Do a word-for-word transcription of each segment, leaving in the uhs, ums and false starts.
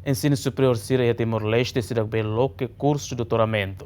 Ensinu superiór sira iha Timor-Leste seidauk bele loke kursu doutoramentu.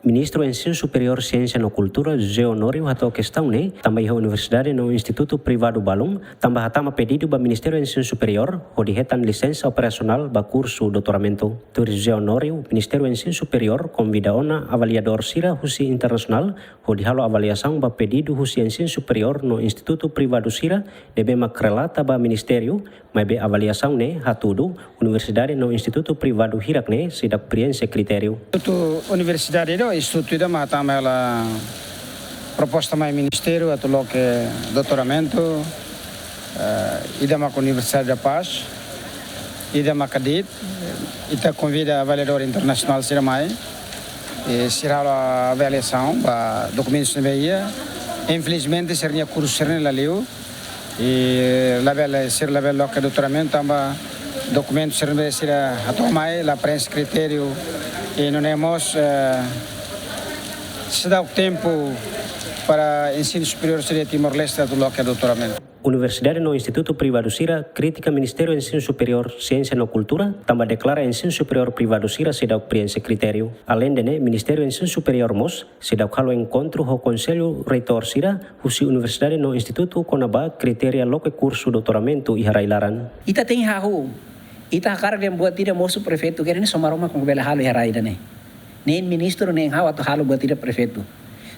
Ministru Ensinu Superiór, Siénsia no Kultura, José Honório, hato'o kestaun ne'e tanba iha universidade no institutu privadu balun, tanba hatama pedidu ba Ministériu Ensinu Superiór hodi hetan lisensa operasionál ba kursu doutoramentu. Tuir José Honório, Ministériu Ensinu Superiór konvida ona avaliadór sira husi internasionál hodi halo avaliasaun ba pedidu husi ensinu superiór no institutu privadu sira ne'ebé mak relata ba ministériu, maibé avaliasaun ne'e hatudu universidade no institutu privadu hirak ne'e seidauk prienxe kritériu. Institutu universidade ida, institutu ida mak hatama hela proposta mai ministériu atu loke doutoramentu, eh, ida mak Universidade da Paz, ida mak KADIT, ita konvida avaliadór internasionál sira mai, i sira halo avaliasaun ba dokumentus ne'ebé iha. Infelizmente, sira-nia kursu sira-ne'e la liu, i labele, sira labele loke doutoramentu, tanba dokumentu sira-ne'ebé sira hato'o mai la prienxe kritériu, i nune'e mós, eh, seidauk tempu para ensinu superiór sira Timor-Leste atu loke doutoramentu. Universidade no institutu privadu sira kritika Ministériu Ensinu Superiór, Siénsia no Kultura, tanba deklara ensinu superiór privadu sira seidauk prienxe kritériu. Aleinde ne'e, Ministériu Ensinu Superiór mós seidauk halo enkontru ho Konsellu Reitór sira husi universidade no institutu kona-ba kritéria loke kursu doutoramentu iha rai-laran. Ita tenke hahú, ita hakarak dehan buat ida mosu prefeitu kedas ne'e, só Maromak mak bele halo iha rai ida-ne'e. Nein ministru, nein ha'u atu halo buat ida prefeitu.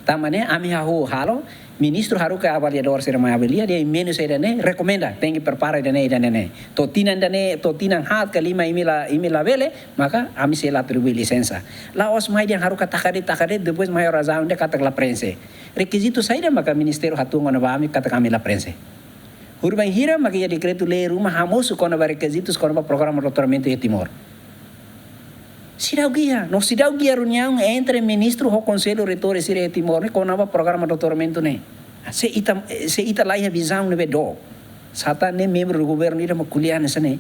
Tanba ne'e ami hahú halo, ministru haruka avaliadór sira mai avalia, dehan menus ida-ne'e, rekomenda, tenke prepara ida-ne'e, ida-ne'e. To'o tinan ida-ne'e, to'o tinan haat ka lima imi la, imi labele, maka ami sei la atribui lisensa. La'ós mai dehan haruka taka de'it, taka de'it, depois mai razaun dehan katak la prienxe. Rekizitu saida maka ministériu hatuan ona ba ami katak ami la prienxe? Horibainhira maka iha dekretu-lei ruma hamosu kona-ba rekizitus kona-ba programa doutoramentu iha Timor? Seidauk iha, no seidauk iha reuniaun entre ministru ho Konsellu Reitór sira iha Timor ne'e kona-ba programa doutoramentu ne'e. Se ita, se ita la iha vizaun ne'ebé dook, sá tan ne'e membru do governu ida mak ko'alia hanesan ne'e.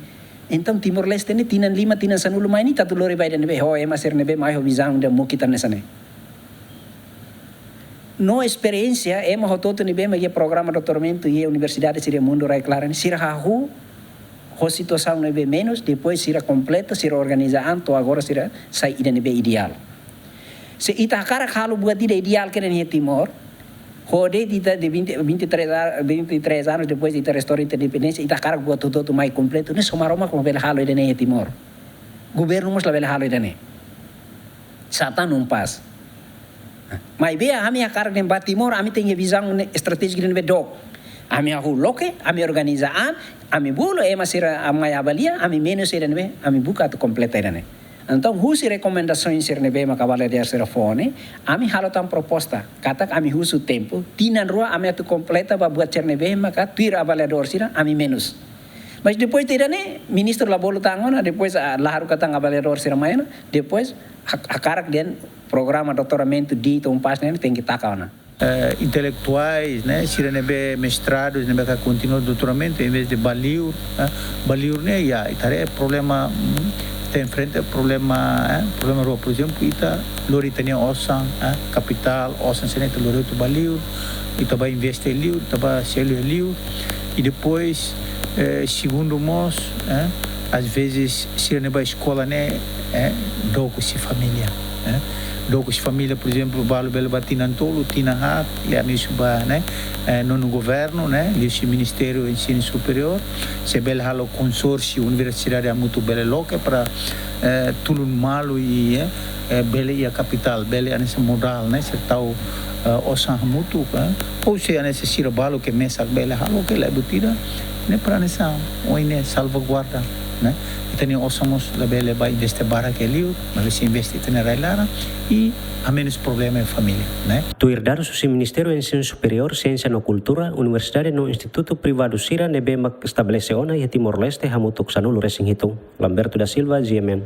Entaun Timor-Leste ne'e tinan lima, tinan sanulu mai ne'e ita atu lori ba ida ne'ebé, ho ema sira ne'ebé mai ho vizaun ida mukit hanesan ne'e. No esperiénsia, ema hotu-hotu ne'ebé mak iha programa doutoramentu iha universidade sira mundu rai-laran ne'e, sira hahú ho situasaun ne'ebé menus, depois sira kompleta, sira organiza an to'o agora sira sai ida ne'ebé ideál. Se ita hakarak halo buat ida ideál kedas iha Timor, hodi ita de vinte, vinte e três a-, vinte e três anos depois de ita restaura ita independénsia, ita hakarak buat hotu-hotu mai kompletu, ne'e só Maromak mak bele halo ida-ne'e iha Timor. Governu mós labele halo ida-ne'e. Sá tan UNPAZ. Maibé ami hakarak dehan ba Timor, ami tenke vizaun ne'e estratéjika ne'ebé dook. Ami hahú loke, ami organiza an, ami bolu ema sira mai avalia, ami menus ida ne'ebé, ami buka atu kompleta ida-ne'e. Entaun, husi rekomendasaun sira ne'ebé mak avaliadór sira fó ne'e, ami halo tan proposta. Katak ami husu tempu, tinan rua ami atu kompleta ba buat sira ne'ebé maka tuir avaliadór sira, ami menus. Mas depois de ida-ne'e, ministru la bolu tan ona, depois, ah, la haruka tan avaliadór sira mai ona, depois, hak-, hakarak dehan programa doutoramentu di UNPAZ ne'e tenke taka ona. Eh, intelektuais, ne'e, sira ne'ebé mestradu, ne'ebé ka kontinua doutoramentu, em vez de ba liur, eh, ba liur ne'e, ya, ita haree problema, mm, ita enfrenta problema, eh, problema rua, por ezemplu, ita lori ita-nia osan, eh, kapitál, osan sira-ne'e ita lori atu ba liur, ita ba investe liur, ita ba selu liur, i depois, eh, segundu mós, eh, às vezes, sira ne'ebé ba eskola ne'e, eh, dook husi família, eh. Dook husi família, por ezemplu, balu bele ba tinan tolu, tinan haat, liafuan husi ba, ne'e, eh, nonu governu, ne'e, liuhusi Ministériu Ensinu Superiór, se bele halo konsórsiu universidade hamutuk bele loke para, eh, tulun malu i, eh, eh, bele iha kapitál, bele hanesan modál, ne'e, sira tau, eh, osan hamutuk, eh, ou se hanesan sira balu ke mesak bele halo, ke la buat ida, ne'e para hanesan, ohin ne'e salvaguarda, ne'e. Ita-nia osan mós labele ba investe barak iha liur, maibé sei investe ita-nia rai-laran, i hamenus problema iha família, ne'e. Tuir dadus husi Ministériu Ensinu Superiór, Siénsia no Kultura, universidade no institutu privadu sira ne'ebé mak estabelese ona iha Timor-Leste hamutuk sanulu-resin-hitu. Lamberto da Silva, G M N.